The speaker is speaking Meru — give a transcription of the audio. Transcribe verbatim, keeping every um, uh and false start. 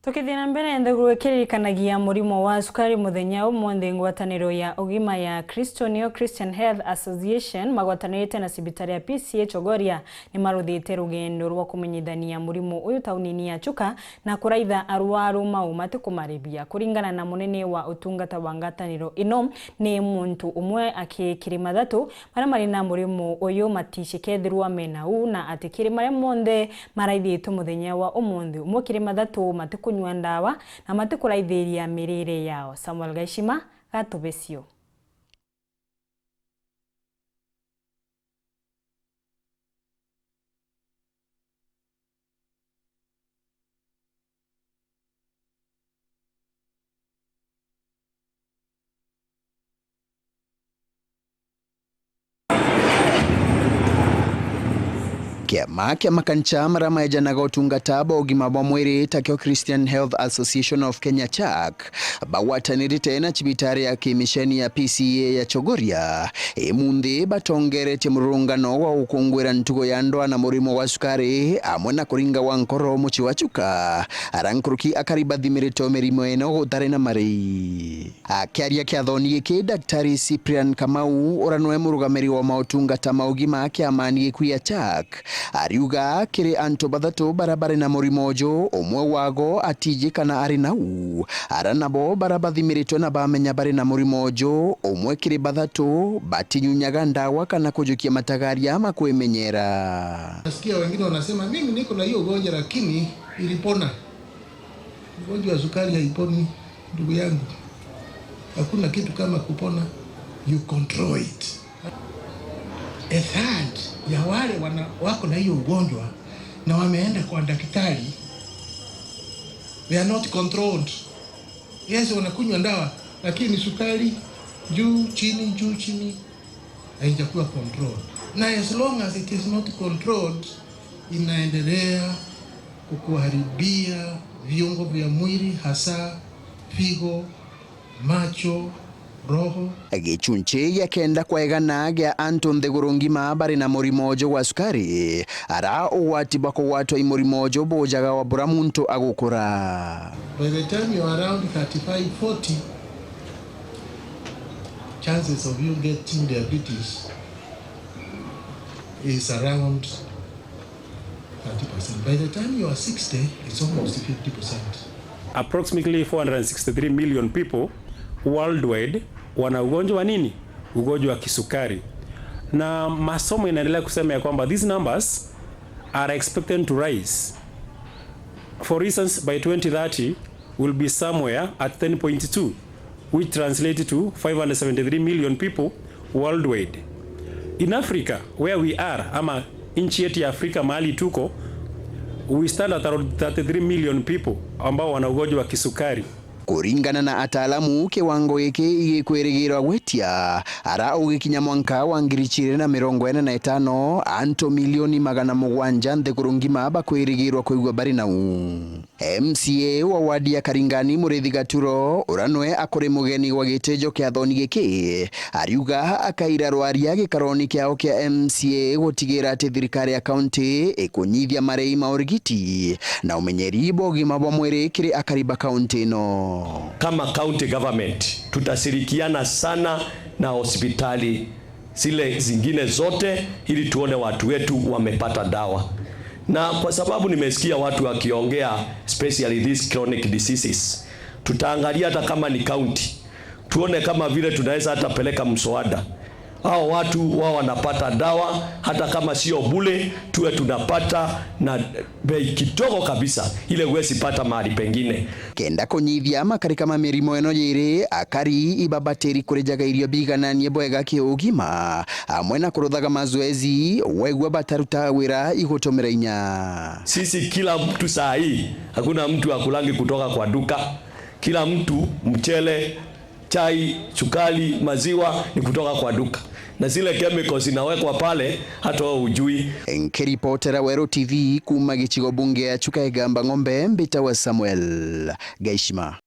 Tukithii na mbere, nthiguru ikiririkanagia murimo wa cukari muthenya umunthi, ngwataniro ya ugima ya Kristo, niyo Christian Health Association, magwatanirite na cibitari ya P C A Chogoria, ni maruthite rugendo rwa kumenyithania murimo uyu taunini ya Chuka na kuraitha arwaru mau matikumaribia. Kuringana na munene wa utungata wa ngwataniro ino, ni muntu umwe aki kiri mathatu, baria mari na murimo uyu maticikethirwa mena u, na ati kiri maria monthe maraithitwe muthenya wa umunthi, umwe kiri mathatu matikunyua ndawa na matikuraithiria mirire yao. Samuel Gaishima, Gatubicio. Kiama kia makanisa maria maejanaga utungata bwa ugima bwa mwiri, takio Christian Health Association of Kenya, CHAK, bagwatanirite na cibitari ya kimisheni ya P C A ya Chogoria, imunthi batongeretie mururungano wa gukungwira ntugo ya ndwaa na murimo wa cukari, amwe na kuringa gwa nkoro mucii wa Chuka, aria nkuruki akari bathimiritwe mirimo ino gutari na marei. Akiaria kiathoni giki, Daktari Cyprian Kamau, uria niwe murugamiri wa mautungata ma ugima kiamani gikuu ya CHAK, ariuga kiri antu bathatu baria bari na murimo uju, umwe wago atiji kana ari nau. Aria nabo baria bathimiritwe na bamenya bari na murimo uju, umwe kiri bathatu batinyunyaga ndawa kana kujukia matagaria ma kwimenyera. Nasikia wengine wanasema, "Mimi niko na hiyo ugonjwa lakini ilipona." Ugonjwa wa sukari haiponi, ndugu yangu. Hakuna kitu kama kupona, you control it. A third ya wale wana-, wako na hiyo ugonjwa na wameenda kwa daktari, they are not controlled. Yes, wanakunywa ndawa, lakini sukari juu chini, juu chini, haijakuwa controlled. Na as long as it is not controlled, inaendelea kukuharibia viungo vya mwili, hasa figo, macho, roho. Gichunchi gia kenda kwa igana gia antu nthiguru ngima bari na murimo uju wa sukari, ara ugwati bwa kugwatwa i murimo uju bujaga wa bura muntu agukura. By the time you are around thirty-five, forty, chances of you getting diabetes is around thirty percent. By the time you are sixty, it's almost fifty percent. Approximately four hundred and sixty-three million people worldwide wana ugonjwa wa nini? Ugonjwa wa kisukari. Na masomo inaendelea kusema ya kwamba these numbers are expected to rise. For instance, by twenty thirty, will be somewhere at ten point two, which translate to five hundred seventy-three million people worldwide. In Africa, where we are, ama nchi yetu ya Afrika mahali tuko, we stand at around thirty-three million people ambao wana ugonjwa wa kisukari. Kuringana na ataalamu, kiwango giki gikwirigirwa gwitia ara ugikinya mwanka wa ngiri chiiri na mirongo ina na itano, antu milioni magana mugwanja nthiguru ngima bakwirigirwa kwigua bari nau. M C A wa wadi ya Karingani, Murithi Gaturo, uria niwe akuri mugeni wa gitijo kia thoni giki, ariuga akaira rwaria gikaroni kiao kia M C A gutigira ati thirikari ya kaunti ikunyithia marei ma urigiti na umenyeri bwa ugima bwa mwiri kiri akari ba kaunti ino. Kama county government, tutashirikiana sana na hospitali zile zingine zote ili tuone watu wetu wamepata dawa. Na kwa sababu nimesikia watu wakiongea, especially these chronic diseases, tutaangalia hata kama ni county, tuone kama vile tunaweza hata peleka mswada. Hao watu wao wanapata dawa, hata kama sio bure, tuwe tunapata na bei kidogo kabisa, ile huwezi pata mahali pengine. Kenda kunyithia makarika ma mirimo ino yiri, akari ibabatiri kurijaga irio bigananie bwega kiugima, amwe na kuruthaga mazoezi, wegua bataruta wira igutumira inya. Sisi kila mtu saa hii, hakuna mtu akulangi kutoka kwa duka. Kila mtu, mchele, chai, sukari, maziwa ni kutoka kwa duka. Na zile chemicals zinawekwa pale, hata wewe hujui. Nkiripotera Weru T V kuuma gicigo bunge ya Chuka Igamba Ng'ombe, mbitawa Samuel Gaishima.